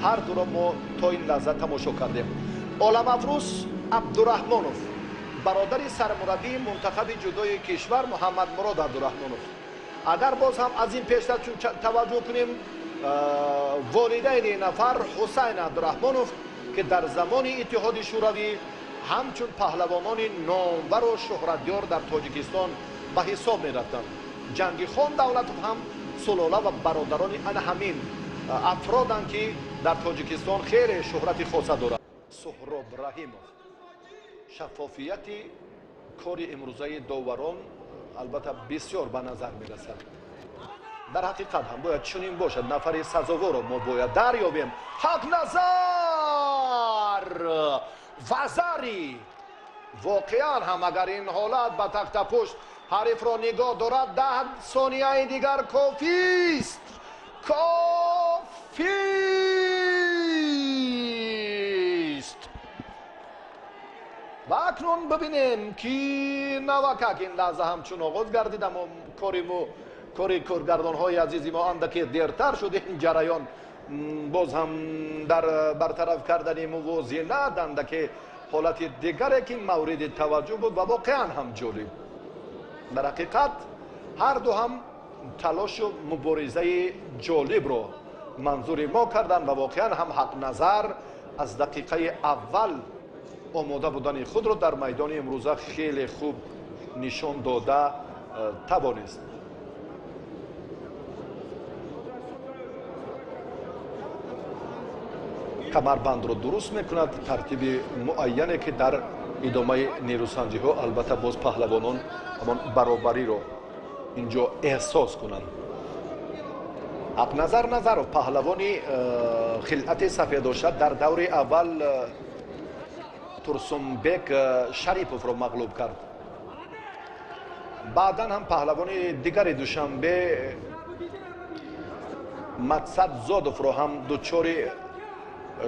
Ҳар дуро мо то ин лаҳза тамошо кардем. Оламафрӯз Абдураҳмонов, бародари сармураббии мунтахаби ҷудои кишвар Муҳаммадмурод Абдураҳмонов. Агар боз ҳам аз ин пештар чун таваҷҷӯҳ кунем, волидайни нафар Ҳусайн Абдураҳмонов, ки дар замони Иттиҳоди Шӯравӣ ҳамчун паҳлавонони номвару шӯҳратёр дар Тоҷикистон ба ҳисоб мерафтанд. Ҷангихон Давлатов ҳам сулола ва бародарони ана ҳамин афроданд, ки дар Тоҷикистон хеле шӯҳрати хоса доранд. Суҳроб Раҳимов, шаффофияти кори имрӯзаи доварон албатта бисёр ба назар мерасад. Дар ҳақиқат ҳам бояд чунин бошад. Нафари сазоворо мо бояд дарёбем. Ҳақназар вазари, воқеан ҳам агар ин ҳолат ба тахтапушт ҳарифро нигоҳ дорад, 10 сонияи дигар кофист, кофист. Ва акнун бибинем, ки навакак ин лаҳза ҳамчун оғоз гардид, аммо кори коргардонҳои азизи мо андаке дертар шуд. Ин ҷараён боз ҳам дар бартараф кардани мувозинат андаке ҳолати дигаре, ки мавриди таваҷҷӯҳ буд ва воқеан ҳам ҷолиб. Дар ҳақиқат ҳар ду ҳам талошу муборизаи ҷолибро манзури мо карданд ва воқеан ҳам Ҳақназар аз дақиқаи аввал омода будани худро дар майдони имрӯза хеле хуб нишон дода тавонист. Камарбандро дуруст мекунад, тартиби муайяне, ки дар идомаи нерӯсанҷиҳо албатта боз паҳлавонон ҳамон баробариро инҷо эҳсос кунанд. Ҳақназар Назаров, паҳлавони хилъати сафеддошта, дар даври аввал Турсунбек Шариповро мағлуб кард. Баъдан ҳам паҳлавони дигари Душанбе Мақсад Зодовро ҳам дучори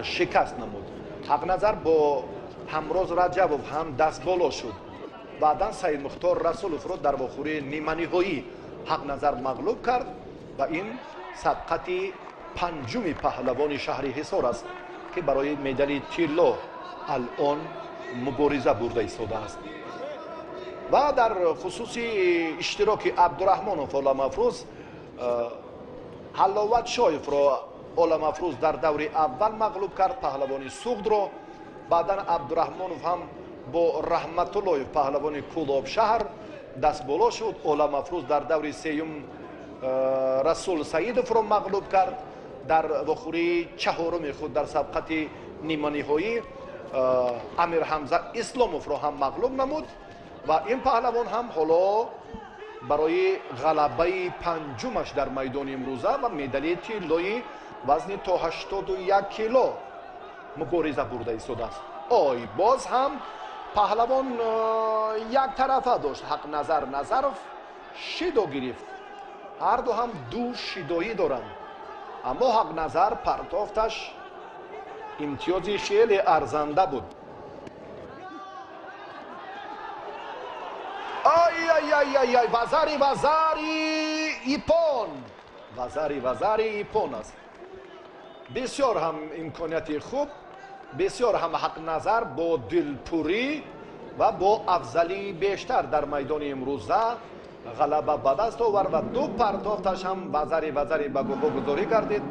шикаст намуд. Ҳақназар бо Ҳамроз Раҷабов ҳам дастболо шуд. Баъдан Саидмухтор Расуловро дар вохӯрии ниманиҳоӣ Ҳақназар мағлуб кард ва ин сабқати панҷуми паҳлавони шаҳри Ҳисор аст, ки барои медали тилло алон мубориза бурда истодааст. Ва дар хусуси иштироки Абдураҳмонов Оламафрӯз, Ҳаловат Шоевро Оламафрӯз дар даври аввал мағлуб кард, паҳлавони Суғдро. Баъдан Абдураҳмонов ҳам бо Раҳматуллоев, паҳлавони Кӯлобшаҳр, дастболо шуд. Оламафрӯз дар даври сеюм Расул Саидовро мағлуб кард. Дар вохӯрии чаҳоруми худ дар сабқати ниманиҳоӣ Амирҳамза Исломовро ҳам мағлуб намуд ва ин паҳлавон ҳам ҳоло барои ғалабаи панҷумаш дар майдони имрӯза ва медали тиллои вазни то 81 кило мубориза бурда истодааст. Ой, боз ҳам паҳлавон яктарафа дошт. Ҳақназар Назаров шидо гирифт. Ҳар ду ҳам ду шидоӣ доранд, аммо Ҳақназар партофташ имтиёзи хеле арзанда буд. Ай-ай-ай-ай-ай, вазари, вазари ипон, вазари, вазари ипон аст. Бисёр ҳам имконияти хуб, бисёр ҳам Ҳақназар бо дилпурӣ ва бо афзалии бештар дар майдони имрӯза ғалаба ба даст овард ва ду партофташ ҳам вазари, вазари ба гуфтугузорӣ гардид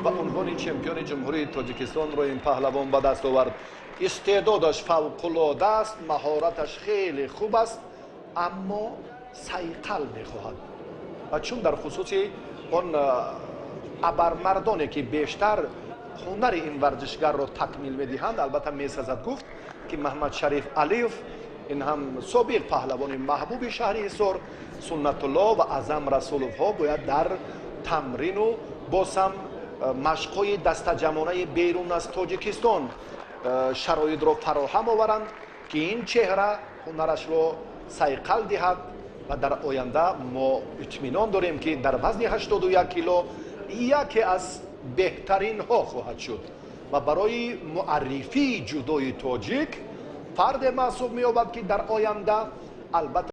ва унвони чемпиони Ҷумҳурии Тоҷикистонро ин паҳлавон ба даст овард. Истеъдодаш фавқулода аст, маҳораташ хеле хуб аст, аммо сайқал мехоҳад. Ва чун дар хусуси он абармардоне, ки бештар ҳунари ин варзишгарро такмил медиҳанд, албатта месазад гуфт, ки Маҳмадшариф Алиев, ин ҳам собиқ паҳлавони маҳбуби шаҳри Ҳисор, Суннатулло ва Аъзам Расуловҳо бояд дар тамрину боз ҳам машқҳои дастаҷамонаи берун аз Тоҷикистон шароитро фароҳам оваранд, ки ин чеҳра ҳунарашро сайқал диҳад ва дар оянда мо итминон дорем, ки дар вазни 81 кило яке аз беҳтаринҳо хоҳад шуд ва барои муаррифии ҷудои тоҷик фарде маҳсуб меёбад, ки дар оянда албатта